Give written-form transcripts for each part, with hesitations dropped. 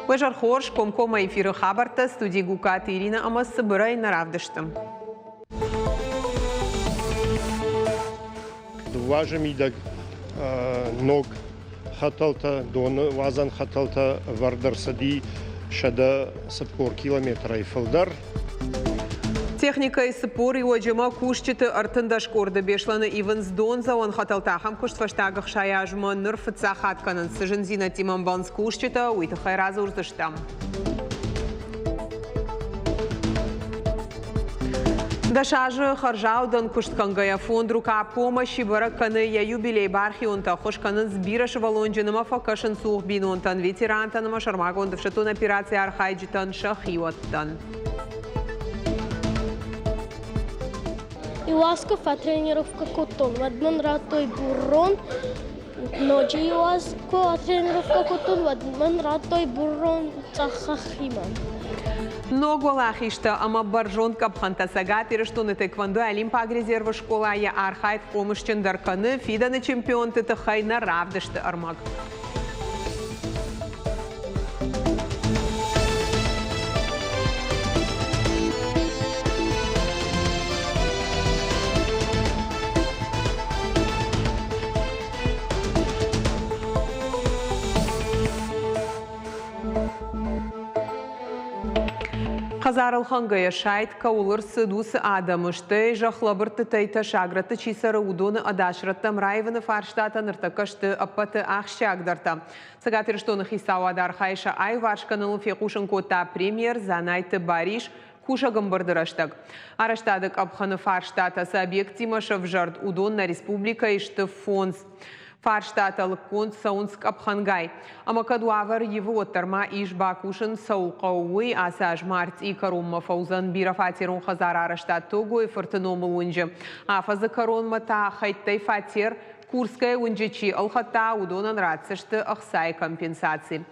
Уӕ зӕр хорз, комкоммӕ эфиры хабӕрттӕ студи Гукаты Ирина ӕмӕ цыбырӕй нӕ равдысты. Дыууӕ мидӕг ног хӕтӕлтӕ, доны уадзӕн хӕтӕлтӕ ӕвӕрд ӕрцыди 140 километрӕй фылдӕр. Техникӕйы 40 иуӕджы ӕмӕ кусджыты 13 къорды Беслӕны ивынц дондзӕуӕн хӕтӕлтӕ. Ахӕм куыст фӕстаг 60 азмӕ ныр фыццаг хатт кӕнынц. Цы зындзинӕдтимӕ ӕмбӕлынц кусджытӕ, уый тыххӕй радзурдзыстӕм. Дӕс азы хӕрзаудӕн куыст кӕнгӕйӕ фонд «Рука помощи» бӕрӕг кӕны йӕ юбилей. Бархионтӕ ӕххуыс кӕнынц бирӕ сывӕллонджын ӕмӕ фӕкӕсынц цух бинонтӕн, ветерантӕн ӕмӕ сӕрмагонд ӕфсӕддон операцийы архайджытӕн сӕ хиуӕттӕн. Иу аз куы фӕтренировкӕ кодтон, уӕд мын радтой буррон. Ноджы иу аз куы тренировкӕ кодтон, уӕд мын радтой буррон цъӕх хаххимӕ. Ног уӕлахизтӕ ӕмӕ бӕрзонд къӕпхӕнтӕ Цӕгат Ирыстоны тэквондо Олимпаг резервы скъола йӕ архайд хъомысджындӕр кӕны фидӕны чемпионты тыххӕй нӕ равдысты ӕрмӕг. Хӕдзарылхӕнгӕйӕ сайд кӕуыл ӕрцыд, уыцы адӕмы, стӕй зӕхх лӕбырдтытӕй тӕссаг рӕтты чи цӕры, уыдоны ӕдас рӕттӕм раивыны фарстатӕ ныртӕккӕ сты ӕппӕты ахсджиагдӕртӕ. Цӕгат Ирыстоны хицауад архайы сӕ аиуварс кӕныныл, фехъусын кодта премьер Дзанайты Барис кусӕг ӕмбырды рӕстӕг. Арӕзтады къӕпхӕны фарстатӕ цы объекттимӕ сӕвзӕрд, уыдон нӕ республикӕйы сты фондз. Фарстатӕ лыггонд цӕуынц къӕпхӕнгай. Ӕмӕ кӕд уавӕр ивы, уӕддӕр ма ис бакусын цӕуыл хъӕуы, уый. Ацы аз мартъийы кӕронмӕ фӕуыдзӕн бирӕфатерон хӕдзар арӕзтад Тогойы фырты номыл уынджы. Афӕдзы кӕронмӕ та хӕйттӕй фатер Курская уынджы чи ӕлхӕдта, уыдонӕн ратдзысты ӕхцайы компенсаци.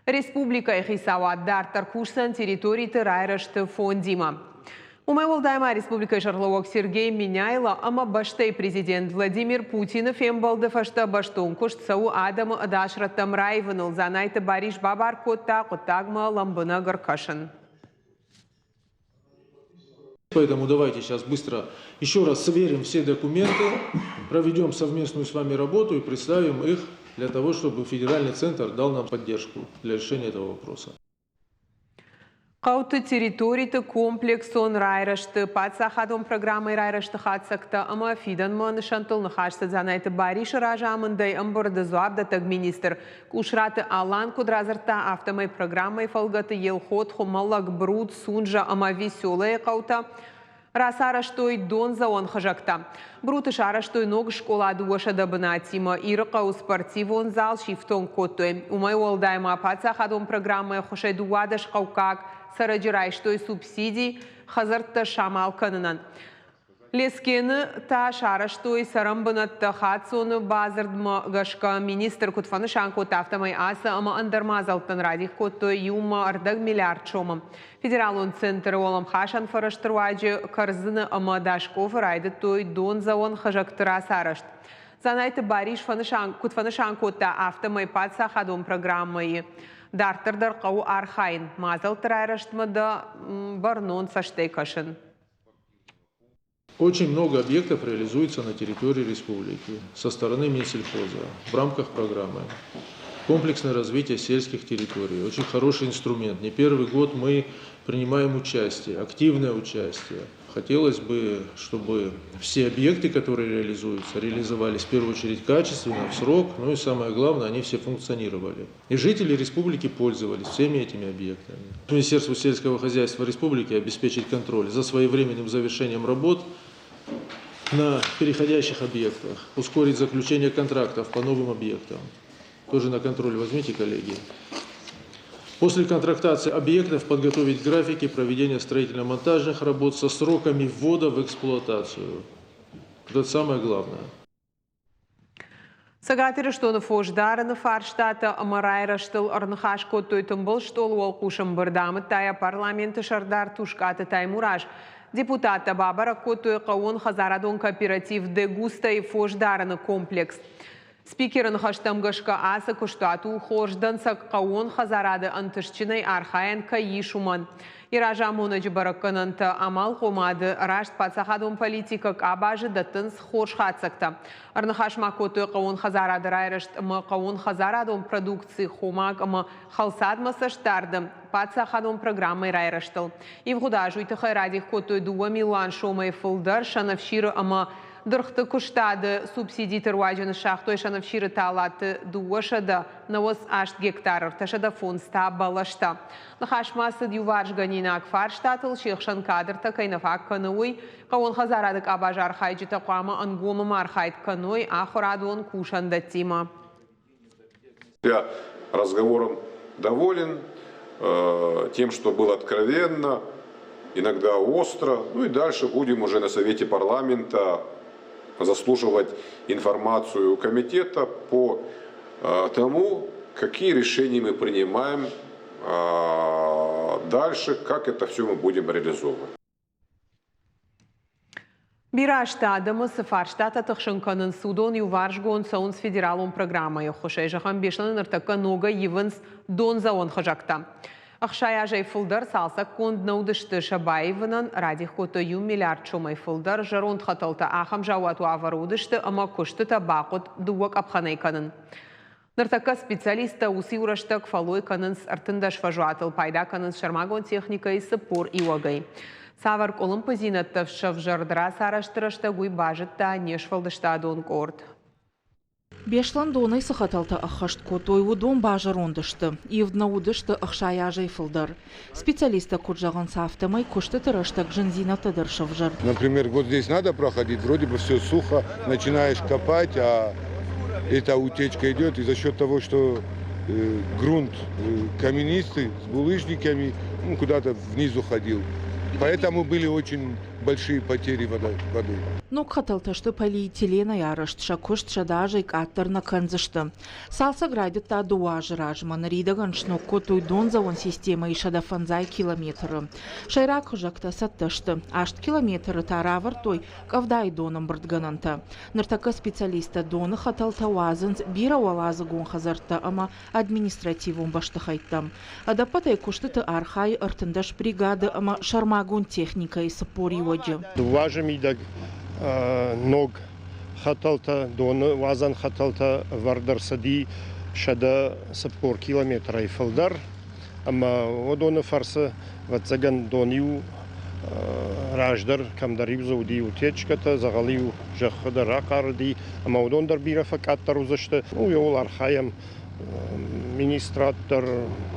Республикӕйы хицауад дарддӕр кусдзӕн территориты райрӕзты фондимӕ. Уымӕй уӕлдай ма республикӕйы сӕргълӕууӕг Сергей Меняйло ӕмӕ бӕстӕйы президент Владимир Путины фембӕлды фӕстӕ бӕстон куыст цӕуы адӕмы ӕдас рӕттӕм раивыныл. Дзанайты Барис бабар кодта хъуыддагмӕ лӕмбынӕг ӕркӕсын. Поэтому давайте сейчас быстро еще раз сверим все документы, проведем совместную с вами работу и представим их для того, чтобы федеральный центр дал нам поддержку для решения этого вопроса. Хъӕуты территориты комплексон райрӕзты паддзахадон программӕйы райрӕзты хатдзӕгтӕ ӕмӕ фидӕнмӕ нысӕнттыл ныхас цыд Дзанайты Барисы разамындӕй ӕмбырды дзуапдӕттӕг министр Къусраты Алан куыд радзырдта, афтӕмӕй программӕйы фӕлгӕты Елхот, Хуымӕллӕг, Бруд, Сунжа ӕмӕ Веселӕйы хъӕутӕ рацарӕзтой дондзӕуӕн хызӕгтӕ. Бруты сарӕзтой ног скъола 200 бынатимӕ, Ирыхъӕуы спортивон зал сифтонг кодтой. Уымӕй уӕлдай ма паддзахадон программӕйы ӕххуысӕй 12 хъӕуккаг цӕрӕджы райстой субсиди хӕдзӕрттӕ самал кӕнынӕн. Лескены та сарӕзтой цӕрӕнбынӕттӕ хаццоны бадзырдмӕ гӕсгӕ. Министр куыд фӕнысан кодта, афтӕмӕй ацы ӕмӕ ӕндӕр мадзӕлттӕн радих кодтой иумӕ ӕрдӕг миллиард сомы. Федералон центры уӕлӕмхасӕн фӕрӕзты руаджы Кӕрдзыны ӕмӕ Дашковы райдыдтой дондзӕуӕн хызӕгты рацарӕзт. Дзанайты Барис фӕнысан, куыд фӕнысан кодта, афтӕмӕй паддзахадон программӕйы дарддӕр дӕр хъӕуы архайын, мадзӕлтты райрӕзтмӕ дӕ бӕрнон цӕстӕй кӕсын. Очень много объектов реализуется на территории республики со стороны Минсельхоза в рамках программы «Комплексное развитие сельских территорий». Очень хороший инструмент. Не первый год мы принимаем участие, активное участие. Хотелось бы, чтобы все объекты, которые реализуются, реализовались в первую очередь качественно, в срок, ну и самое главное, они все функционировали. И жители республики пользовались всеми этими объектами. Министерству сельского хозяйства республики обеспечить контроль за своевременным завершением работ на переходящих объектах, ускорить заключение контрактов по новым объектам. Тоже на контроль возьмите, коллеги. После контрактации объектов подготовить графики проведения строительно-монтажных работ со сроками ввода в эксплуатацию. Это самое главное. Цӕгат Ирыстоны фосдарыны фарстатӕ ӕмӕ райрӕзтыл ӕрныхас кодтой тымбыл стъолы уӕлхъус ӕмбырд, амыдта йӕ парламенты сӕрдар Тускъаты Таймураз. Депутаттӕ бабӕрӕг кодтой хъӕууон хӕдзарадон кооператив «Дегуста-йы фосдарыны комплекс. Спикеры ныхӕстӕм гӕсгӕ, ацы куыстуат у хорз дӕнцӕг хъӕууон хӕдзарады ӕнтыстджынӕй архайӕн кӕй ис, уымӕн. Йӕ разамонӕджы бӕрӕггӕнӕнтӕ амалхъомады рӕзт паддзахадон политикӕ къабазы дӕттынц хорз хатдзӕгтӕ. Ӕрныхас ма кодтой хъӕууон хӕдзарады райрӕзт ӕмӕ хъӕууонхӕдзарадон продукци хомаг ӕмӕ хӕлцадмӕ цӕстдарды паддзахадон программӕйы райрӕзтыл. Ивгъуыд аз уый тыххӕй радих кодтой 2 милуан сомӕй фылдӕр сӕнӕфсиры ӕмӕ дыргъты куыстады субсидиты руаджы ныссагътой сӕнӕфсиры талаты 298 гектар, 305 та бӕлӕстӕ. Ныхас ма цыд иуварсгӕнинаг фарстатыл, се хсӕн кадртӕ кӕй нӕ фаг кӕны, уый. Хъӕууон хӕдзарады къабазы архайджытӕ хъуамӕ ӕнгом ӕмархайд кӕной ахуырадон кусӕндӕттимӕ. Я разговором доволен, тем, что было откровенно, иногда остро. Ну и дальше будем уже на Совете парламента заслушивать информацию комитета по тому, какие решения мы принимаем дальше, как это все мы будем реализовывать. Бирӕ азты адӕмы цы фарстатӕ тыхсын кӕнынц, уыдон иуварсгонд цӕуынц федералон программӕйы ӕххуысӕй. Зӕгъӕм, Беслӕны ныртӕккӕ ногӕй ивынц дондзӕуӕн хызӕгтӕ. 60 азӕй фылдӕр цалцӕггонд нӕ уыдысты, сӕ баивынӕн радих кодтой 1 миллиард сомӕй фылдӕр. Зӕронд хӕтӕлтӕ ахӕм заууат уавӕры уыдысты, ӕмӕ куыстытӕ бахъуыд дыууӕ къӕпхӕнӕй кӕнын. Ныртӕккӕ специалисттӕ уыцы иу рӕстӕг фӕллой кӕнынц 13 фӕзуатыл, пайда кӕнынц сӕрмагонд техникӕйы 40 иуӕгӕй. Цавӕр къуылымпыдзинӕдтӕ сӕвзӕрд рацарӕзты рӕстӕг, уый базыдта не сфӕлдыстадон къорд. Беслӕн донӕй цы хӕтӕлтӕ ӕххӕст кодтой, уыдон базӕронд сты, ивд нӕ уыдысты 60 азӕй фылдӕр. Специалисттӕ куыд зӕгъынц, афтӕмӕй куыстыты рӕстӕг зындзинӕдтӕ дӕр сӕвзӕрд. Например, вот здесь надо проходить, вроде бы все сухо, начинаешь копать, а эта утечка идет, и за счет того, что грунт каменистый, с булыжниками, ну, куда-то вниз уходил. Поэтому были очень большие потери воды. Ног хӕтӕлтӕ сты полиэтиленӕй арӕзт, сӕ куыст 100 азӕй къаддӕр нӕ кӕндзысты. Цалцӕг райдыдта 2 азы размӕ. Ныридӕгӕн сног кодтой дондзӕуӕн системӕйы 150 километры. Сӕйраг хызӕгтӕ цӕттӕ сты. 8 километры та равӕрдтой къӕвдайы донӕмбырдгӕнӕнтӕ. Ныртӕккӕ специалисттӕ доны хӕтӕлтӕ уадзынц бирӕуӕладзыгон хӕдзӕрттӕ ӕмӕ административон бӕстыхӕйттӕм. Ӕдӕппӕтӕй куыстыты архайы 13 бригады ӕмӕ сӕрмагонд техникӕйы 40 иуӕджы. 2 азы мидӕг ног хӕтӕлтӕ, доны уадзӕн хӕтӕлтӕ ӕвӕрд ӕрцыди 140 километрӕй фылдӕр. Ӕмӕ уыдоны фӕрцы, ӕвӕццӕгӕн, дон-иу раздӕр кӕмдӕр-иу дзы уыди утечкӕтӕ, дзӕгъӕл-иу зӕххы дӕр рахъарыди, ӕмӕ уыдон дӕр бирӕ фӕкъаддӕр уыдзысты. Ууыл архайӕм министрад дӕр,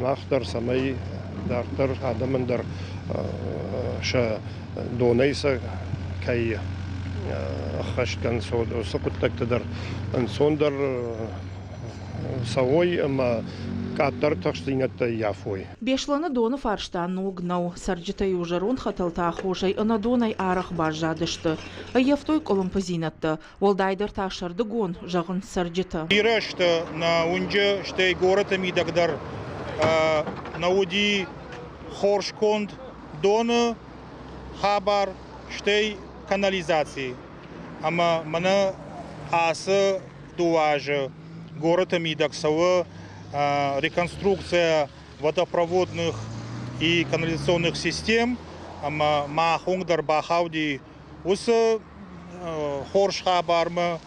мах дӕр, цӕмӕй дарддӕр адӕмӕн дӕр сӕ донӕй сӕ кӕй ӕххӕст кӕнынц, уыцы хъуыддӕгты дӕр ӕнцондӕр цӕуой ӕмӕ къаддӕр тыхстдзинӕдтӕ ӕййафой. Беслӕны доны фарста ног нӕу. Цӕрджытӕ-иу зӕронд хӕтӕлты аххосӕй ӕнӕдонӕй арӕх баззадысты. Ӕййӕфтой къуылымпыдзинӕдтӕ. Уӕлдайдӕр та сӕрдыгон, зӕгъынц цӕрджытӕ. Бирӕ сты нӕ уынджы, стӕй горӕты мидӕг дӕр нӕ уыди хорз конд доны хабар, стӕй канализаци. Ӕмӕ мӕнӕ ацы 2 азы горӕты мидӕг цӕуы реконструкция водопроводных и канализационных систем, ӕмӕ мах онг дӕр бахауди уыцы хорз хабармӕ,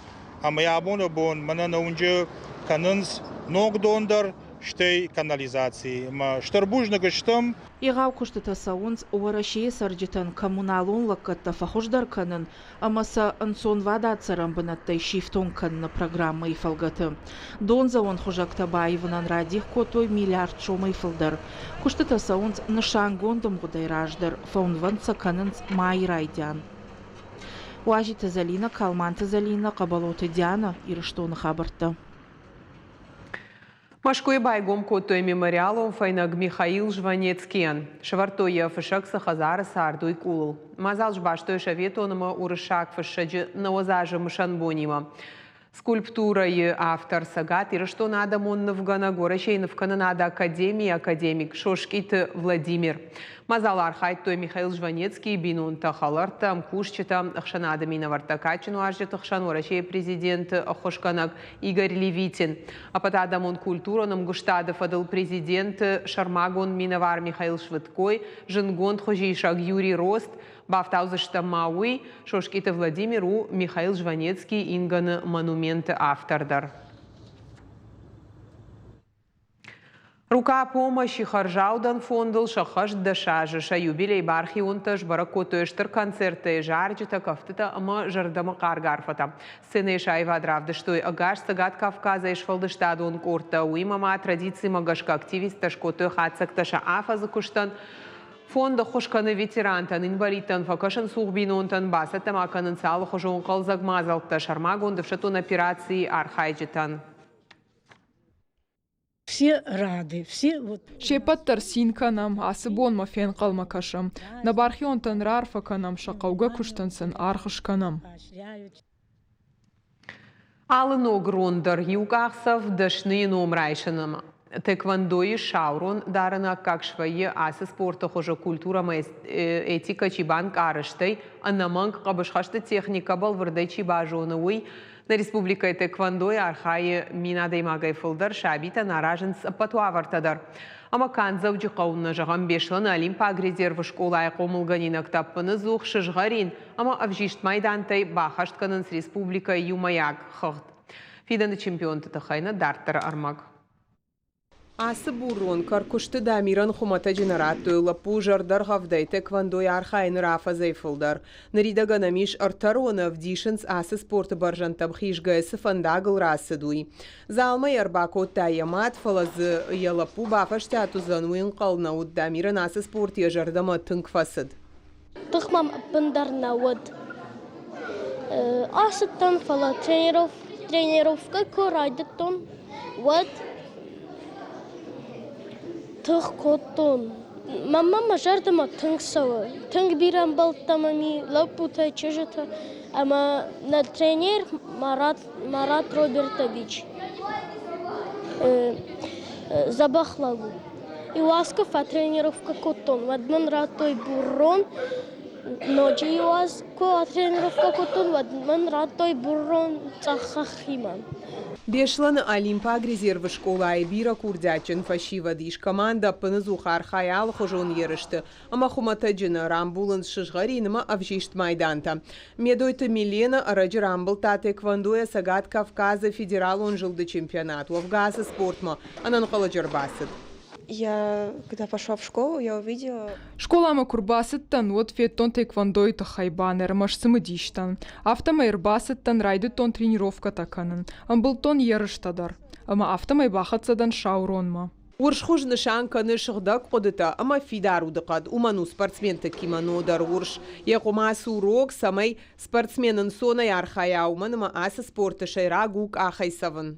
ӕмӕ абоны бон мӕнӕ нӕ уынджы кӕнынц ног дон дӕр, стӕй канализаци. Ӕмӕ стыр бузныг стӕм. Егъау куыстытӕ цӕуынц Уӕрӕсейы цӕрджытӕн коммуналон лӕггӕдтӕ фӕхуыздӕр кӕнын ӕмӕ сӕ ӕнцонвадат цӕрӕнбынӕттӕй сифтонг кӕныны программӕйы фӕлгӕты. Дондзӕуӕн хызӕгтӕ баивынӕн радих кодтой миллиард сомӕй фылдӕр. Куыстытӕ цӕуынц нысангонд ӕмгъуыдӕй раздӕр, фӕуынвӕнд сӕ кӕнынц майы райдиан. Уазиты Зӕлинӕ, Калманты Зӕлинӕ, Хъӕбӕлоты Диана, Ирыстоны хабӕрттӕ. Мӕскуыйы байгом кодтой мемориалон фӕйнӕг Михаил Жванецкийӕн. Сӕвӕрдтой йӕ, фыссӕг цы хӕдзары цард, уый къулыл. Мадзал сбастой советон ӕмӕ уырыссаг фыссӕджы 90 азы мысӕн бонимӕ. Скульптурӕйы автор Цӕгат Ирыстоны адӕмон нывгӕнӕг, Уӕрӕсейы нывкӕнынады академийы академик Соскъиты Владимир. Мадзалы архайдтой Михаил Жванецкийы бинонтӕ, хӕлӕрттӕ, ӕмкусджытӕ, ӕхсӕнады минӕвӕрттӕ, кадджын уазджыты хсӕн Уӕрӕсейы президенты ӕххуысгӕнӕг Игорь Левитин, ӕппӕтадӕмон культурон ӕмгуыстады фӕдыл президенты сӕрмагонд минӕвар Михаил Швыдкой, зындгонд хуызисӕг Юрий Рост, Бафтаудзыстӕм ма уый, Соскъиты Владимир у Михаил Жванецкийы ингӕны монументы автор дӕр. Рука помощи хӕрзаудӕн фондыл сӕххӕст 10 азы. Сӕ юбилей бархионтӕ сбӕрӕг кодтой стыр концерттӕ, зарджытӕ, кӕфтытӕ ӕмӕ зӕрдӕмӕхъаргӕ арфӕтӕ. Сценӕйы сӕ аивад равдыстой ӕгас Цӕгат Кавказӕй сфӕлдыстадон къордтӕ. Уыимӕ ма традицимӕ гӕсгӕ активисттӕ скодтой хатдзӕгтӕ сӕ афӕдзы куыстӕн. Фонд ӕххуыс кӕны ветерантӕн, инвалидтӕн, фӕкӕсынцух бинонтӕн, бацӕттӕ ма кӕнынц алыхуызон хъӕлдзӕг мадзӕлттӕ сӕрмагонд ӕфсӕддон операцийы архайджытӕн. Все рады, все вот. Се ппӕт дӕр цин кӕнӕм, ацы бонмӕ фенхъӕлмӕ кӕсӕм. Нӕ бархионтӕн раарфӕ кӕнӕм, сӕ хъӕугӕ куыстӕн сын аргъ скӕнӕм. Алы ног рон дӕр иу къахдзӕф дӕсныйы ном райсынмӕ. Тэквондойы сау рон дарыны аккаг свӕййы ацы спорты хуызы культурӕмӕ этикӕ чи банкъары, стӕй ӕнӕмӕнг хъӕбысхӕсты техникӕ бӕлвырдӕй чи базоны, уый. Нӕ республикӕйы тэквондойы архайы 1000 адӕймагӕй фылдӕр, сабитӕн аразынц ӕппӕт уавӕртӕ дӕр. Ӕмӕ канд Дзӕуджыхъӕуы нӕ, зӕгъӕм, Беслӕны Олимпаг резервы скъолайы хъомылгӕнинӕгтӕ ӕппыныдзух сызгъӕрин ӕмӕ ӕвзист майдантӕй баххӕст кӕнынц республикӕйы иумӕйаг хыгъд. Фидӕны чемпионты тыххӕй нӕ дарддӕры ӕрмӕг. Ацы бур рон Кӕркуысты Дамирӕн хуымӕтӕджы нӕ радтой. Лӕппу зӕрдӕргъӕвдӕй тэквондойы архайы ныр афӕдзӕй фылдӕр. Ныридӕгӕн ӕм ис ӕртӕ роны, ӕвдисынц, ацы спорты бӕрзӕндтӕм хизгӕ цы фӕндагыл рацыд, уый. Залмӕ йӕ ӕрбакодта йӕ мад, фӕлӕ дзы йӕ лӕппу бафӕстиат уыдзӕн, уый ӕнхъӕл нӕ уыд. Дамирӕн ацы спорт йӕ зӕрдӕмӕ тынг фӕцыд. Тых мӕм ӕппындӕр нӕ уыд. Ацыдтӕн, фӕлӕ тренировкӕ куы райдыдтон, уӕд тых кодтон. Мӕнмӕ мӕ зӕрдӕмӕ тынг цӕуы. Тынг бирӕ ӕмбӕлттӕ мӕм и, лӕппутӕ, чызджытӕ. Ӕмӕ нӕ тренер Марат, Марат Робертович дзӕбӕх лӕг у. Иу аз куы фӕтренировкӕ кодтон, уӕд мын радтой бур рон. Ноджы иу аз куы атренировкӕ кодтон, уӕд мын радтой бур рон цъӕх хаххимӕ. Беслӕны Олимпаг резервы скъолайы бирӕ курдиатджын фӕсивӕд ис. Командӕ ӕппыныдзух архайы алыхуызон ерысты ӕмӕ хуымӕтӕджы нӕ рамбулынц сызгъӕрин ӕмӕ ӕвзист майдантӕ. Медойты Милена ӕрӕджы рамбылдта тэквондойӕ Цӕгат Кавказы федералон зылды чемпионат. Уӕвгӕ ацы спортмӕ ӕнӕнхъӕлӕджы ӕрбацыд. Я, когда пошла в школу, я увидела... Скъоламӕ куы рбацыдтӕн, уӕд федтон тэквондойы тыххӕй баннер ӕмӕ сцымыдис дӕн. Афтӕмӕй ӕрбацыдтӕн, райдыдтон тренировкӕтӕ кӕнын. Ӕмбылдтон ерыстӕ дӕр. Ӕмӕ афтӕмӕй бахӕццӕ дӕн Сауронмӕ. Урсхуыз нысан кӕны сыгъдӕг хъуыдытӕ ӕмӕ фидар удыхъӕд. Уымӕн у спортсменты кимоно дӕр урс. Йӕ хъуымац у рог, цӕмӕй спортсмен ӕнцонӕй архайа, уымӕн ӕмӕ ацы спорты сӕйраг у къахӕй цӕвын.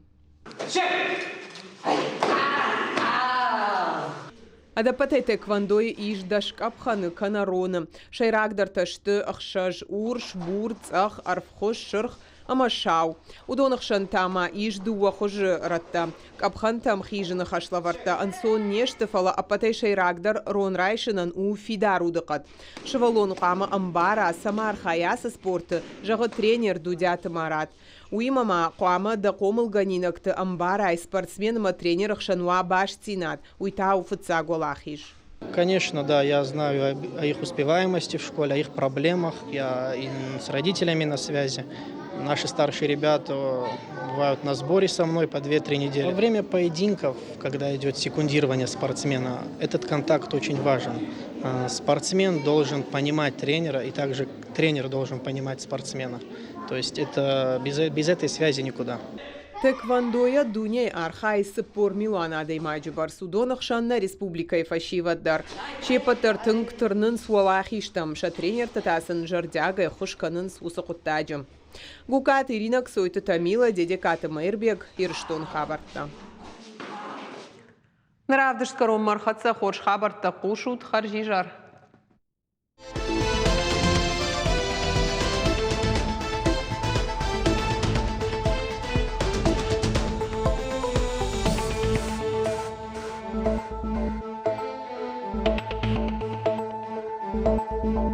Ӕдӕппӕтӕй тэквондойы ис 10 къӕпхӕны кӕнӕ роны. Сӕйрагдӕртӕ сты ӕхсӕз: урс, бур, цъӕх, ӕрвхуыз, сырх ӕмӕ сау. Уыдоны хсӕн та ма ис дыууӕ хуызы рӕттӕ. Къӕпхӕнтӕм хизыны хӕслӕвӕрдтӕ ӕнцон не сты, фӕлӕ ӕппӕтӕй сӕйрагдӕр рон райсынӕн у фидар удыхъӕд. Сывӕллон хъуамӕ ӕмбара, цӕмӕ архайа ацы спорты, зӕгъы тренер Дудиаты Марат. Уыимӕ ма хъуамӕ дӕ хъомылгӕнинӕгты ӕмбарай, спортсмен ӕмӕ тренеры хсӕн уа бастдзинад, уый та у фыццаг уӕлахиз. Конечно, да, я знаю о их успеваемости в школе, о их проблемах, я и с родителями на связи. Наши старшие ребята бывают на сборе со мной по 2-3 недели. Во время поединков, когда идет секундирование спортсмена, этот контакт очень важен. Спортсмен должен понимать тренера, и также тренер должен понимать спортсмена. То есть это без этой связи никуда. Тэквондойӕ дунейы архайы 40 милуан адӕймаджы бӕрц, уыдоны хсӕн нӕ республикӕйы фӕсивӕд дӕр. Се ппӕт дӕр тынг тырнынц уӕлахизтӕм, сӕ тренертӕ та сын зӕрдиагӕй ӕххуыс кӕнынц уыцы хъуыддаджы. Гукаты Иринӕ, Ксойты Тамила, Дедекаты Мӕирбег, Ирыстоны хабӕрттӕ. Ныр равдыст кӕронмӕ ӕрхӕццӕ хорз хабӕрттӕ хъусут, хӕрзизӕр.